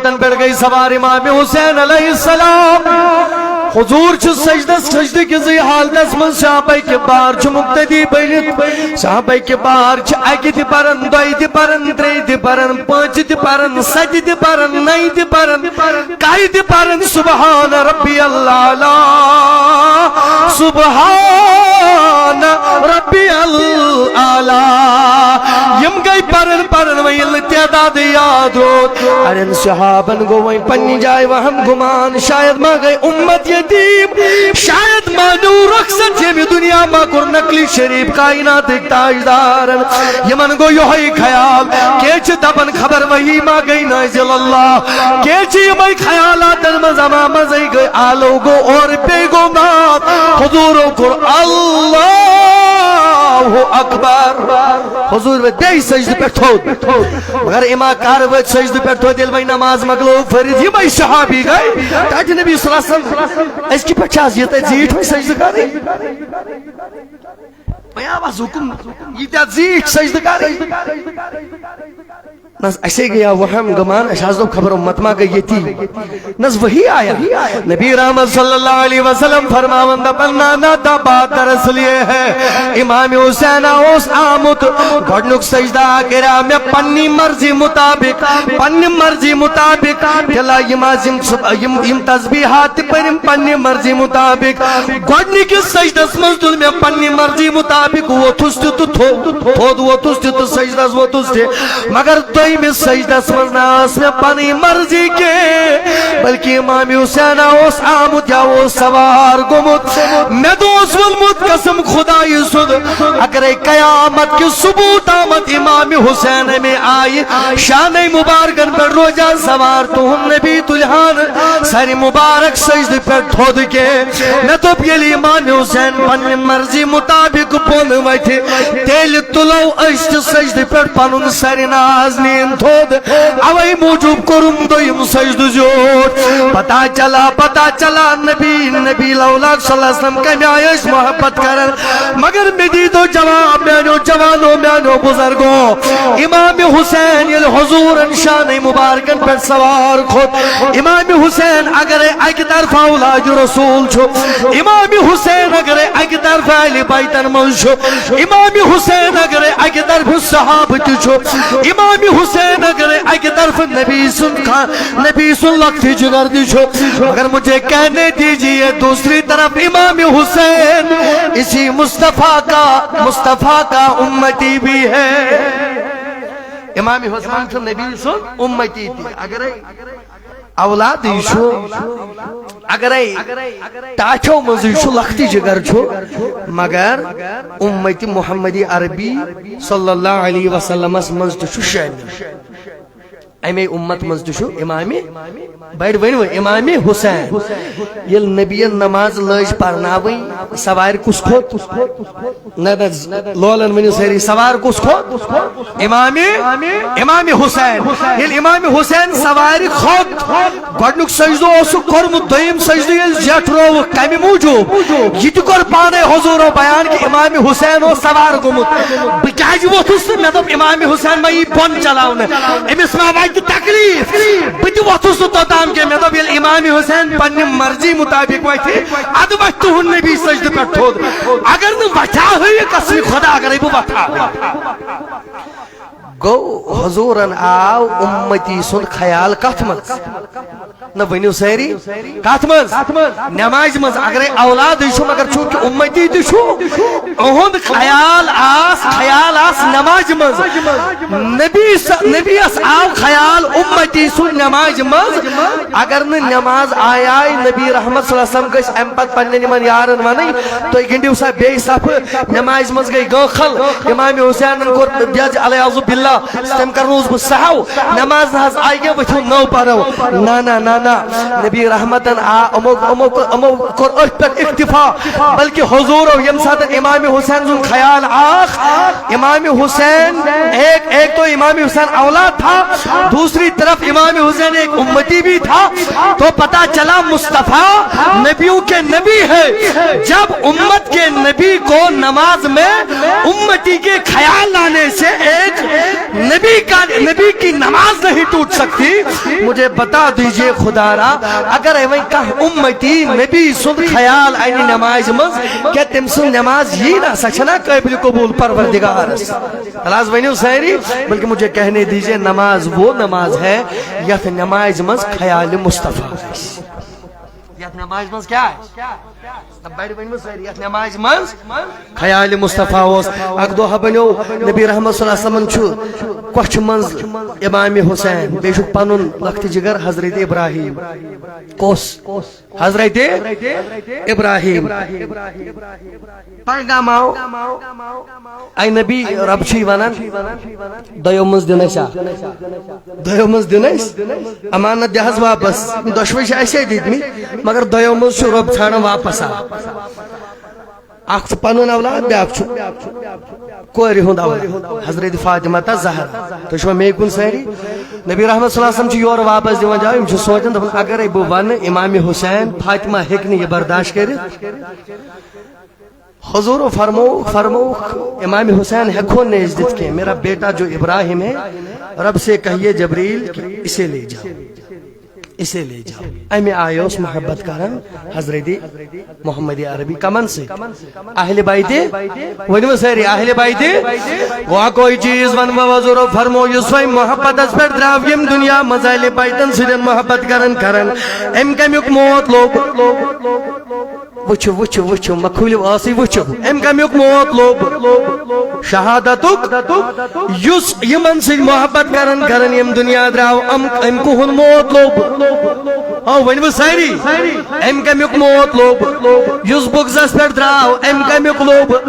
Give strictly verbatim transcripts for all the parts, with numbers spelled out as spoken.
تن پٮ۪ٹھ گٔے سوار امام حسین علیہ السلام۔ حضور چھُ سجدس، سجدٕ کِسٕے حالتس منٛز صحابہ کبار چھُ مقتدی بٔنِتھ۔ صحابہ کبار چھِ اکہِ تہِ پران، دۄیہِ تہِ پران، ترٛیٚیہِ تہِ پران، پانٛژِ تہِ پران، ستہِ تہِ پران، نَیہِ تہِ پران، کاہہِ تہِ پران سبحان ربی الاعلیٰ، سبحان ربی الاعلیٰ۔ یِم گٔے پران پران وۄنۍ ییٚلہِ نہٕ تعداد یاد روٗد۔ اڑٮ۪ن صحابن گوٚو وۄنۍ پننہِ جایہِ وہم گمان، شاید ما گٔے امت یتیم، شاید ما نیوٗ رخصت ییٚمہِ دُنیا، ما کوٚر نقلی شریف کائناتٕکۍ تاجدارن۔ یِمن گوٚو یِہوٚے خیال، کینٛہہ چھِ دپان خبر وحی ما گٔے نازل اللہ، کینٛہہ چھِ یِمے خیالاتن منٛز اما منٛزٕے گٔے آلو گوٚو اورٕ بیٚیہِ گوٚو ناد۔ حضوٗرو کوٚر اللہ اکبر۔ حضوٗر ؤتھۍ بیٚیہِ سجدٕ پٮ۪ٹھ تھوٚد۔ مگر اما کر ؤتھۍ سجدٕ پٮ۪ٹھ تھوٚد، ییٚلہِ وۄنۍ نماز مۄکلٲو پٔرِتھ، یِمے صحابی گٔے ٹاٹھۍ نبی صلی اللہ علیہ وسلم، أزکہِ پٮ۪ٹھ چھِ آز ییٖتیٛاہ زیٖٹھۍ وۄنۍ سجدٕ کرٕنۍ؟ وۄنۍ آو اَز حُکُم، ییٖتیٛاہ زیٖٹھۍ سجدٕ کرٕنۍ؟ نہ حظ، اسے گٔیا وہم گمان، اسہِ حظ دوٚپ خبر امت ما گٔے یتی۔ نہ حظ، وحی آیا۔ نبی رحمت صلی اللہ علیہ وسلم فرماوان دپان، نہ، نہ، دبا دراصل یہ ہے، امام حسین اوس آمُت، گۄڈنیُک سجدہ کریو مےٚ پننی مرضی مطابق، پننہِ مرضی مطابق۔ تیٚلہِ یِم حظ یِم صُبح، یِم، یِم تسبیحات تہِ پٔرِم پننہِ مرضی مطابق۔ گۄڈنِکِس سجدس منٛز تُل مےٚ پننہِ مرضی مطابق، ووتھُس تہِ تہٕ تھوٚد، تھوٚد ووتھُس تہِ تہٕ سجدس ووتھُس تہِ۔ مگر دوٚیمِس سجدس منٛز نہ ٲس مےٚ پنٕنۍ مرضی کینٛہہ، بلکہِ امام حسین اوس آمُت یا اوس سوار گوٚمُت۔ مےٚ دوس ووٚنمُت قسم خدایہِ سُنٛد، اگرے قیامت کہِ ثبوت آمد امام حسین امے آیہِ شانَے مبارکن پٮ۪ٹھ روزان سوار، تُہُنٛد نبی تُلہِ ہا نہٕ سرِ مبارک سجدٕ پٮ۪ٹھ تھوٚد کینٛہہ۔ مےٚ دوٚپ، ییٚلہِ امام حسین پننہِ مرضی مطابق بۄن وتھِ، تیٚلہِ تُلو أسۍ تہِ سجدٕ پٮ۪ٹھ پنُن سرِ نازنیٖن تھوٚد۔ اوے موٗجوٗب کوٚرُم دوٚیِم سجدٕ زیوٗٹھ۔ پتہ چلا، پتہ چلا، نبی، نبی لولا صلی اللہ علیہ وسلم کمہِ آیہِ ٲسۍ محبت کران۔ مگر مےٚ دیٖتو جواب، میانیو جوانو، میانیو بزرگو، امام حسین ییٚلہِ حضوٗرن شانَے مبارکن پٮ۪ٹھ سوار کھوٚت، امام حسین اگرے اکہِ طرفہٕ اولاد رسول چھُ، امام حسین اگرے اکہِ طرفہٕ اہلِ بیتن منٛز چھُ، امام حسین اگرے اکہِ طرفہٕ صحابہٕ تہِ چھُ، امام حسین اگرے اکہِ طرفہٕ نبی سُنٛد خان، نبی سُنٛد لۄکٹہِ جگر تہِ چھُ، مگر مجھے کہنے دیجیے، دوسری طرف امام حسین اسی مصطفیٰ کا، مصطفیٰ کا امتی بھی ہے۔ امام حسین چھُ نبی سُنٛد امتی تہِ۔ اگرے اولادٕے چھُ، اگرے ٹاٹھیو منٛزٕے چھُ، لۄکٹہِ جگر چھُ، مگر امت محمدی عربی صلی اللہ علیہ وسلمس منٛز تہِ چھُ شٲمِل۔ امے امت منٛز تہِ چھُ امام، بڑِ ؤنِو، امام حسین۔ ییٚلہِ نبیَن نماز لٲج پرناوٕنۍ، سوارِ کُس کھوٚت؟ نہ، نہ، لولن ؤنِو سٲری، سوار کُس کھوٚت؟ امام، امام حسین۔ ییٚلہِ امام حسین سوارِ کھوٚت، گۄڈنیُک سجدٕ اوسُکھ کوٚرمُت، دوٚیِم سجدٕ ییٚلہِ زیٹھرووُکھ، کمہِ موٗجوٗب؟ یہِ تہِ کوٚر پانے حضوٗرو بیان کہِ امام حسین اوس سوار گوٚمُت۔ بہٕ کیازِ ووٚتھُس تہٕ مےٚ دوٚپ، امام حسین ما یی بۄن چلاونہٕ، أمِس ما واتہِ تکلیف؟ بہٕ تہِ ووٚتھُس نہٕ توٚتام کینٛہہ۔ مےٚ دوٚپ، ییٚلہِ امام حسین پننہِ مرضی مطابق وتھِ، ادٕ وتھِ تُہُنٛد نبی سجدٕ پٮ۪ٹھ تھوٚد۔ اگر نہٕ وتھِ ہا ہے یہِ قسمِ خدا، اگرے بہٕ وتھٕ ہا۔ گوٚو حضوٗرن آو امتی سُنٛد خیال کتھ منٛز؟ نہ ؤنِو سٲری، کتھ منٛز؟ نمازِ منٛز۔ اگرے اولادٕے چھُ، مگر چوٗنٛکہِ امتی تہِ چھُ، اُہُنٛد خیال آس، خیال آس نمازِ منٛز۔ نبی س-، نبیَس آو خیال امتی سُنٛد نمازِ منٛز۔ اگر نہٕ نماز آیے، نبی رحمت صلی اللہ علیہ وسلم گٔژھۍ امہِ پتہٕ پننٮ۪ن یِمن یارن ونٕنۍ، تُہۍ گِنٛدِو سا بیٚیہِ صفہٕ، نمازِ منٛز گٔے گٲنٛخل، امام حسینن کوٚر بیٚج، العیاذ باللہ، تٔمۍ کرنووُس بہٕ سہو، نماز نہ حظ آیہِ کینٛہہ، ؤتھِو نٔو پرو۔ نہ، نہ، نہ، نہ۔ نبی رحمتن آ، یِمو، یِمو، یِمو کوٚر أتھۍ پٮ۪ٹھ اکتفا، بلکہ حضوٗرو ییٚمہِ ساتہٕ امام حسین سُنٛد خیال آکھ، امام حسین ایک، ایک تو امام حسین اولاد تھا، دوسری طرف امام حسین ایک امتی بھی تھا، تو پتہ چلا مصطفیٰ نبیوں کے نبی ہے۔ جب امت کے نبی کو نماز میں امتی کے خیال لانے سے ایک نبی کا، نبی کی نماز نہیں ٹوٹ سکتی۔ مجھے بتا دیجئے خدا را، اگر وۄنۍ کانٛہہ امتی نبی سُنٛد خیال انہِ نمازِ منٛز، کیا تٔمۍ سٕنٛز نماز یی نہ؟ سۄ چھنہ قٲبلِ قبول پروردگارس؟ تلہٕ حظ ؤنِو سٲری، بلکہ مجھے کہنے دیجئے، نماز وہ نماز ہے یتھ نمازِ منٛز خیالِ مصطفیٰ آسہِ۔ یتھ نمازِ منٛز کیا آسہِ؟ بڑِ ؤنِو سٲری، یتھ نمازِ منٛز خیالِ مصطفیٰ اوس۔ اکھ دۄہ بنیو، نبی رحمت صلی اللہ علیہ وسلمن چھُ کۄچھِ منٛز امام حسین، بیٚیہِ چھُکھ پنُن لۄکٹہِ جگر حضرت ابراہیم۔ کُس؟ حضرت ابراہیم۔ پیغام آو، اے نبی، رب چھُے ونان، دۄیو منٛز دِن اَسہِ اکھ۔ دۄیو منٛز دِن اَسہِ، امانت دِ حظ واپس۔ دۄشوے چھِ اَسے دِتمٕتۍ، مگر دۄیو منٛز چھُ رب ژھانڈان واپس اکھ۔ اکھ چھُ پنُن اولاد، بیاکھ چھُ کورِ ہُنٛد اولاد، حضرت فاطمہ تہٕ زہرا۔ تُہۍ چھِوا مے کُن سٲری؟ نبی رحمت صلی اللہ علیہ وسلم چھُ یورٕ واپس دِوان جواب، یِم چھِ سونچان، دَپان، اگرے بہٕ ونہٕ امام حسین، فاطمہ ہیٚکہِ نہٕ یہِ برداشت کٔرِتھ۔ حضور فرمو، فرمووُکھ، امام حسین ہیٚکہون نہٕ أسۍ دِتھ کینٛہہ، میرا بیٹا جو ابراہیم ہے، رب سے کہیے جبریل کہ اسے لے جاؤ، اسے لے جاؤ۔ امہِ آیہِ اوس محبت کران حضرت محمد عربی کمن سۭتۍ؟ اہل بیتِ۔ ؤنِو سٲری، اہل بیتِ۔ وۄنۍ کوئی چیٖز ونہٕ بہٕ، حضور فرمو، یُس وۄنۍ محبتس پٮ۪ٹھ درٛاو ییٚمہِ دُنیا منٛز اہل بیتن سۭتۍ محبت کران کران، أمۍ کمیُک موت لوٚب؟ وٕچھِو، وٕچھِو، وٕچھِو، مہ کھوٗلِو ٲسٕے، وٕچھِو، أمۍ کمیُک موت لوٚب؟ شہادتُک۔ یُس یِمن سۭتۍ محبت کران کران یِم دُنیا درٛاو، أم-، أمۍ کُہُنٛد موت لوٚب؟ آ، ؤنِو سٲری، أمۍ کمیُک موت لوٚب؟ یُس بغضس پٮ۪ٹھ درٛاو، أمۍ کمیُک لوٚب؟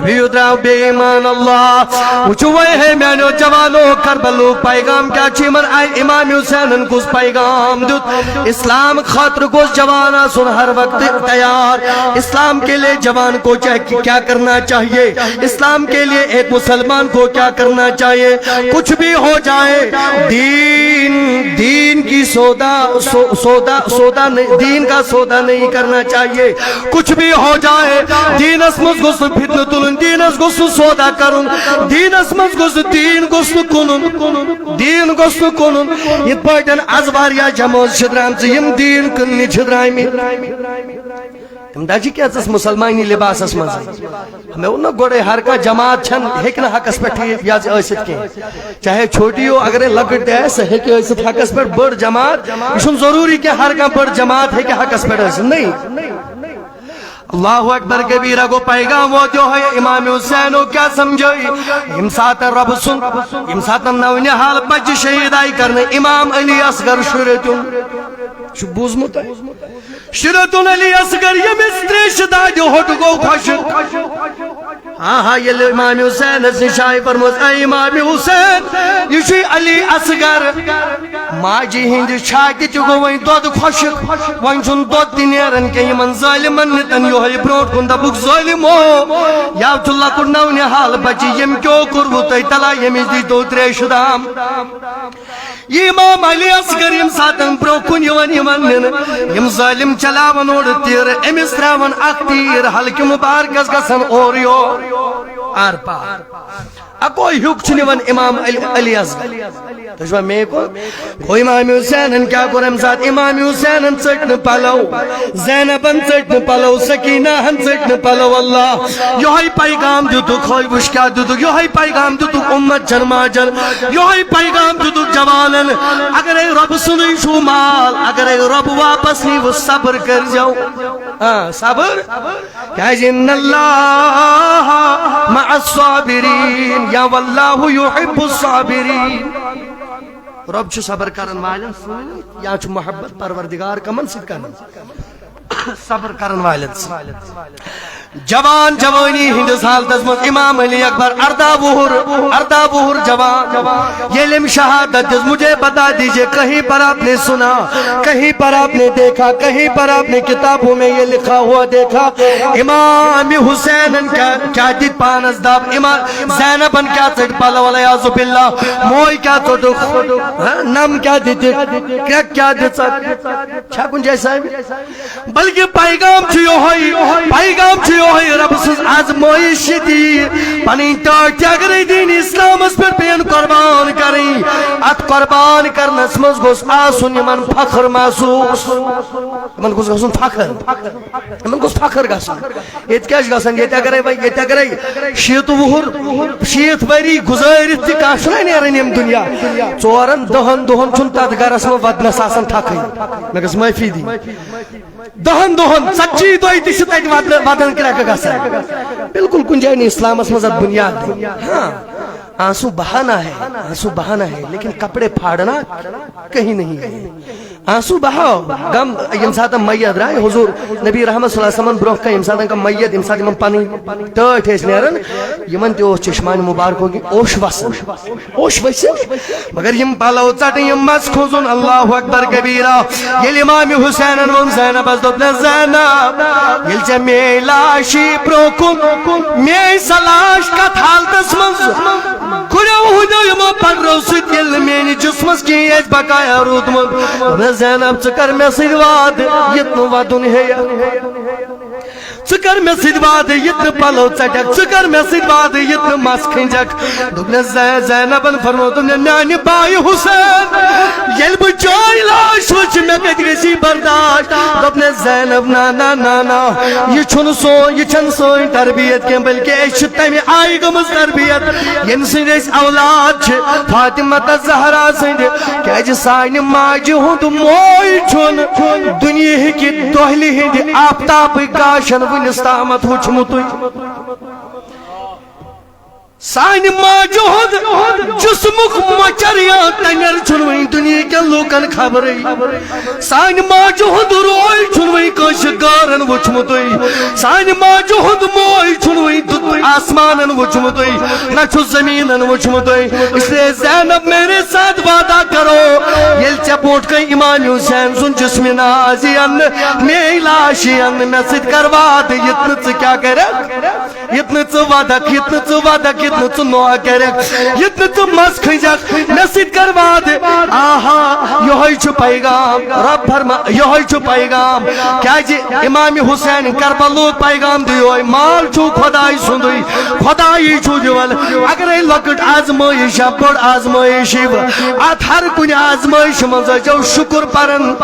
بیٚیہِ درٛاو بے ایمان اللہ۔ وٕچھِو وۄنۍ ہے میانیو جوانو، کربلُک پیغام کیٛاہ چھُ یِمن؟ اے امام حسینن کُس پیغام دیُت؟ اسلام خٲطرٕ گوٚژھ جوان آسُن ہر وقت تیار۔ اسلام کے لیے جوان کو چاہ-، کیا کرنا چاہیے؟ اسلام کے لیے ایک مسلمان کو کیا کرنا چاہیے؟ کچھ بھی ہو جائے، دین، دین کی سودا، سو-، سودا، سودا نہیں، دین کا سودا نہیں کرنا چاہیے۔ کچھ بھی ہو جائے، دینس منٛز گوٚژھ نہٕ فتنہٕ تُلُن، دینس گوٚژھ نہٕ سودا کرُن، دینس منٛز گوٚژھ نہٕ، دین گوٚژھ نہٕ کٕنُن، دین گوٚژھ نہٕ کٕنُن۔ یِتھ پٲٹھۍ از واریاہ جمٲژ چھِ درٛامژٕ، یِم دین کٕننہِ چھِ درٛامٕتۍ۔ تِم دَپان چھِ کیٛاہ ژٕ ٲس مُسلمانی لباسس منٛز؟ مےٚ ووٚن نہ گۄڈَے، ہر کانٛہہ جماعت چھَنہٕ، ہیٚکہِ نہٕ حقس پٮ۪ٹھ ٹھیٖک یہِ حظ ٲسِتھ کینٛہہ۔ چاہے چھوٹی ہو، اگرے لۄکٕٹ تہِ آسہِ، سۄ ہیٚکہِ ٲسِتھ حقس پٮ۪ٹھ بٔڑ جماعت۔ یہِ چھُنہٕ ضروٗری کینٛہہ ہر کانٛہہ بٔڑ جماعت ہیٚکہِ حقس پٮ۪ٹھ ٲسِتھ، نہیں۔ اللہ اکبر کبیرہ۔ گوٚو پیغام ووت یِہوٚے، امام حسینو کیٛاہ سمجھٲے؟ ییٚمہِ ساتہٕ رۄبہٕ سُنٛد، ییٚمہِ ساتہٕ نو نِہال بچہِ شہیٖد آیہِ کرنہٕ، امام علی اصغر شُرۍ تیُن، چھُ بوٗزمُت تۄہہِ؟ شُرۍ تیُن علی اصغر، ییٚمِس تریشہِ دادِ ہوٚٹ گوٚو خۄشٕک۔ ہا ہا، ییٚلہِ امام حسینس نِش آیہِ، فرموس، اے امام حسین، یہِ چھُے علی اصغر۔ ماجہِ ہٕنٛدِ چھاتہِ تہِ گوٚو وۄنۍ دۄد خۄشٕک، وۄنۍ چھُنہٕ دۄد تہِ نیران کینٛہہ۔ یِمن ظٲلمن نیتن یِہوٚے برونٛٹھ کُن، دوٚپُکھ، ظٲلمو، یا چھُ لۄکُٹ نو نِہال بچہِ، ییٚمۍ کیٛاہ کوٚروٕ تۄہہِ؟ تلا ییٚمِس دِتو تریشہِ دام۔ یہِ امام علی اصغر ییٚمہِ ساتن برونٛہہ کُن یِوان، یِوان نِنہٕ، یِم ظٲلم چلاوان اورٕ تیٖر، أمِس تراوان اکھ تیٖر ہلکہِ مبارکس، گژھان اورٕ یور، آر پار۔ اکوے ہیوٚک چھُ نِوان امام علی، علی اصغر۔ تُہۍ چھِوا مے کُن؟ گوٚو امام حسینن کیٛاہ کوٚر امہِ ساتہٕ؟ امام حسینن ژٔٹۍ نہٕ پلو، زینبن ژٔٹۍ نہٕ پلو، سکینہ ہن ژٔٹۍ نہٕ پلو۔ اللہ، یِہوٚے پیغام دیُتُکھ، ہٲے وٕچھ کیٛاہ دیُتُکھ، یِہوٚے پیغام دیُتُکھ امت جنماجن، یِہوٚے پیغام دیُتُکھ جوانن۔ اگرے رۄبہٕ سُنٛدُے چھُو مال، اگرے رۄب واپس نیٖوٕ، صبر کٔرۍزیو۔ آ، صبر۔ کیٛازِ ان اللہ مع الصابرین، یا واللہ یحب الصابرین۔ رۄب چھُ صبر کرن والٮ۪ن سۭتۍ، یا چھُ محبت پروردگار کمن سۭتۍ کران؟ صبر کرن والٮ۪ن سۭتۍ۔ جوان جوانی ہٕنٛدِس حالتس منٛز امام علی اکبر، ارداہ وُہُر، ارداہ وُہُر جوان، ییٚلہِ أمۍ شہادت دِژ، مجھے بتا دیجئے، کہیں پر آپ نے سنا، کہیں پر آپ نے دیکھا، کہیں پر آپ نے کتابوں میں یہ لکھا ہوا دیکھا، امام حسینن کیا، کیا دِتۍ پانس دب، امام زینبن کیا ژٔٹۍ پلو، والعیاذ باللہ، موے کیا ژوٚٹُکھ، ہاں، نم کیا دِتِکھ، کرٛٮ۪کھ کیا دِژکھ؟ چھا کُنہِ جایہِ سامہِ؟ بلکہ پیغام چھُ یِہوٚے، پیغام چھُ یہوے رب سٕنٛز آزمٲیش چھِ تی۔ پنٕنۍ ٹٲٹھۍ تہِ اگرے دین اسلامس پٮ۪ٹھ پیٚن قربان کرٕنۍ، اتھ قربان کرنس منٛز گوٚژھ آسُن یِمن فخر محسوس۔ یِمن گوٚژھ گژھُن فخر۔ یِمن گوٚژھ فخر گژھُن۔ ییٚتہِ کیٛاہ چھُ گژھان؟ ییٚتہِ اگرے وۄنۍ، ییٚتہِ اگرے شیٖتھ وُہُر، شیٖتھ ؤری گُزٲرِتھ تہِ کانٛہہ چھُنہ نیران ییٚمہِ دُنیا، ژورن دَہن دۄہن چھُنہٕ تتھ گرس منٛز ودنس آسان تھکھٕے۔ مےٚ گٔژھ معٲفی دِنۍ۔ دَہن دۄہن، ژتجی دۄہہِ تہِ چھِ تتہِ ودنہٕ، ودان کرٛٮ۪کہٕ گژھان۔ بالکل کُنہِ جایہِ نہٕ اسلامس منٛز اتھ بُنیاد۔ ہاں، آنسو بہانا ہے، آنسو بہانا ہے، لیکن کپڑے پھاڑنا کہیں نہیں ہے۔ آنسو بہاو، غم، ییٚمہِ ساتہٕ میت درٛاے، حضور نبی رحمت صلی اللہ علیہ وسلمن برونٛہہ کنہِ، ییٚمہِ ساتہٕ کانٛہہ میت، ییٚمہِ ساتہٕ یِمن پنٕنۍ ٹٲٹھۍ ٲسۍ نیران، یِمن تہِ اوس چشمانِ مبارکو کِنۍ اوٚش وسان۔ اوٚش ؤسِتھ، مگر یِم پلو ژٹٕنۍ، یِم مس کھوٗژُن، اللہ اکبر کبیرہ۔ ییٚلہِ امام حسینن ووٚن زینبس، دوٚپنس، "زینب، ییٚلہِ ژےٚ میٲنۍ لاش یی برونٛہہ کُن، میٲنۍ سۄ لاش کتھ حالتس منٛز، گُرٮ۪و ہٕنٛدیو یِمو پنڈرو سۭتۍ، ییٚلہِ نہٕ میٲنِس جسمس کِہیٖنۍ آسہِ بقایا روٗدمُت؟" دوٚپنس، "زینب، ژٕ کر مےٚ سۭتۍ وعدٕ، یُتھ نہٕ ودُن ہیٚیکھ۔" ژٕ کر مےٚ سۭتۍ وعدٕ، یُتھ نہٕ پلو ژٹکھ، ژٕ کر مےٚ سۭتۍ وعدٕ، یُتھ نہٕ مس کھنجکھ۔ دوٚپنس، زین-، زینبن فرموو، دوٚپنس، میانہِ بایہِ حسین، ییٚلہِ بہٕ چٲنۍ لاش وٕچھِ، مےٚ کتہِ گژھی برداشت؟ دوٚپنس، زینب، نہ، نہ، نہ، نہ، یہِ چھُنہٕ سون، یہِ چھَنہٕ سٲنۍ تربیت کینٛہہ، بلکہِ أسۍ چھِ تمہِ آیہِ گٔمٕژ تربیت، ییٚمہِ سٕنٛدۍ أسۍ اولاد چھِ، فاطمہ تہٕ زہرا سٕنٛدِ، کیازِ سانہِ ماجہِ ہُنٛد موے چھُنہٕ دُنیہٕکہِ دۄہلہِ ہٕنٛدِ آفتابٕکۍ گاشن وُنِس تامتھ وُچھمُتٕے۔ سانہِ ماجہِ ہُنٛد جسمُک مۄچر یا تنیر چھُنہٕ وُنہِ دُنیہٕکٮ۪ن لوٗکن خبرٕے۔ سانہِ ماجہِ ہُنٛد روے چھُنہٕ وُنہِ کٲنٛسہِ غٲرن وُچھمُتٕے۔ سانہِ ماجہِ ہُنٛد موے چھُنہٕ وُنہِ دُ-، آسمانن وُچھمُتٕے، نہ چھُ زٔمیٖنن وُچھمُتٕے۔ اس لیے زینب، میرے ساتھ وعدہ کرو، ییٚلہِ ژےٚ برونٛٹھ کَنہِ امام حسین سُنٛد جسمِ ناز یی اننہٕ، میٲنۍ لاش یی اننہٕ، مےٚ سۭتۍ کر وعدٕ، یُتھ نہٕ ژٕ کیٛاہ کرکھ؟ یُتھ نہٕ ژٕ ودکھ، یُتھ نہٕ ژٕ ودکھ، یُتھ نہٕ ژٕ نوح کرکھ، یُتھ نہٕ ژٕ مس کھنجکھ، مےٚ سۭتۍ کر وعدٕ۔ آہا، یہوے چھُ پیغام۔ رب فرما، یہوے چھُ پیغام۔ کیازِ امام حسین کربلُک پیغام دیو، مال چھُ خداے سُنٛدُے، خدایی چھُ دِوان۔ اگرے لۄکٕٹ آزمٲیش یا بٔڑ آزمٲیش یی، اتھ ہر کُنہِ آزمٲیشہِ منٛز ٲسۍزیو شُکر پران۔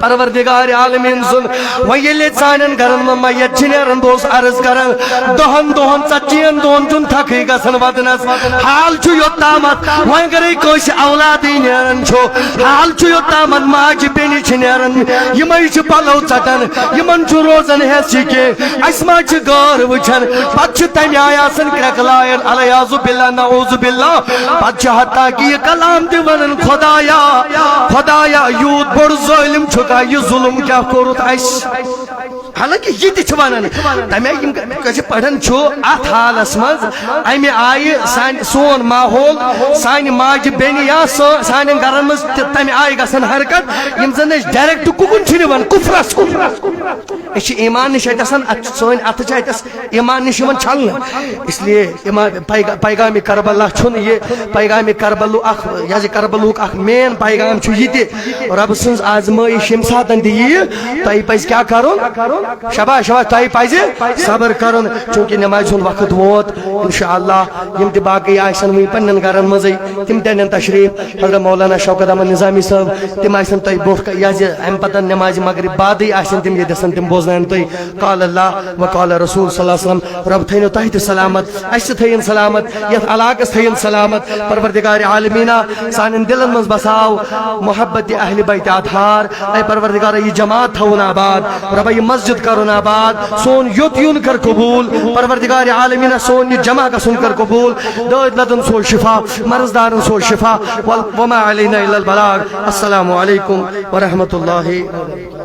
پروردگار عالمین سُنٛد۔ وۄنۍ ییٚلہِ سانٮ۪ن گرن منٛز میت چھِ نیران، بہٕ اوسُس عرض کران، دہن دۄہن، ژتجی ہن دۄہن چھُنہٕ تھکھٕے گژھان ودنس۔ حال چھُ یوٚت تامتھ، وۄنۍ اگرے کٲنٛسہِ اولادٕے نیران چھُ، حال چھُ یوٚت تامتھ ماجہِ بیٚنہِ چھِ نیران، یِمے چھِ پلو ژٹان، یِمن چھُ روزان حیث یہِ کینٛہہ۔ اسہِ ما چھِ غٲر وٕچھان؟ پتہٕ چھِ تمہِ آیہِ آسان کرٛٮ۪کہٕ لایان، العیاذ باللہ، نعوذ باللہ۔ پتہٕ چھِ حتیٰ کہِ یہِ کلام تہِ ونان، خدایا، خدایا، یوٗت بوٚڑ ظٲلم چھُکھا، یہِ ظلم کیٛاہ کوٚرُتھ اسہِ؟ حالانکہ یہِ تہِ چھِ ونان، تمہِ آیہِ یِم کٲنٛسہِ پران چھُ اتھ حالس منٛز، امہِ آیہِ سانہِ، سون ماحول، سانہِ ماجہِ بیٚنہِ یا سٲ-، سانٮ۪ن گرن منٛز تہِ تمہِ آیہِ گژھان حرکت، یِم زن أسۍ ڈائریکٹ کُکُن چھِ نِوان، کفرس کُن۔ أسۍ چھِ ایمان نِش اَتہِ آسان، اَتھ چھِ سٲنۍ اَتھٕ چھِ اَتٮ۪س ایمان نِش یِوان چھَلنہٕ۔ اس لیے ایمان، پیغا-، پیغامِ کربلا چھُنہٕ یہِ، پیغامِ کربلُک اَکھ، یہِ حظ یہِ کربلُک اَکھ مین پیغام چھُ یہِ تہِ، رۄبہٕ سٕنٛز آزمٲیِش ییٚمہِ ساتَن تہِ یِیہِ، تۄہہِ پَزِ کیٛاہ کَرُن؟ شاباش، شاباش، تۄہہِ پَزِ صبر کَرُن، چوٗنٛکہِ نٮ۪مازِ ہُنٛد وقت ووت۔ اِنشاءاللہ یِم تہِ باقٕے آسَن وٕنہِ پنٛنٮ۪ن گَرَن منٛزٕے، تِم تہِ اَنن تشریٖف۔ حضرت مولانا شوکت احمد نظامی صٲب، تِم آسَن تۄہہِ برونٛہہ کَ-، یہِ حظ یہِ اَمہِ پَتہٕ نٮ۪مازِ مغرب بعدٕے آسَن تِم، ییٚتہِ آسَن تِم بوزناوَن تۄہہِ۔ قال اللہ و قال رسول صلی اللہ علیہ وسلم۔ رۄب تھٲینو تۄہہِ تہِ سلامت، اَسہِ تہِ تھٲیِن سلامت، یَتھ علاقَس تھٲیِن سلامت۔ پروردگار عالمیٖنہ، سانٮ۪ن دِلَن منٛز بساو محبت اہل بیت اطہار۔ اے پروردگار، یہِ جماعت تھاوُن آباد، رۄبا، یہِ مسجد کرُن آباد، سون یوٚت یُن کر قبول۔ پروردگار عالمیٖنہ، سون یہِ جمع گژھُن کر قبول۔ دٲدۍ لدن سوز شفا، مرض دارن سوز شفا۔ وال-، وما علینا الا البلاغ۔ السلام علیکم ورحمۃ اللہ وبرکاتہ۔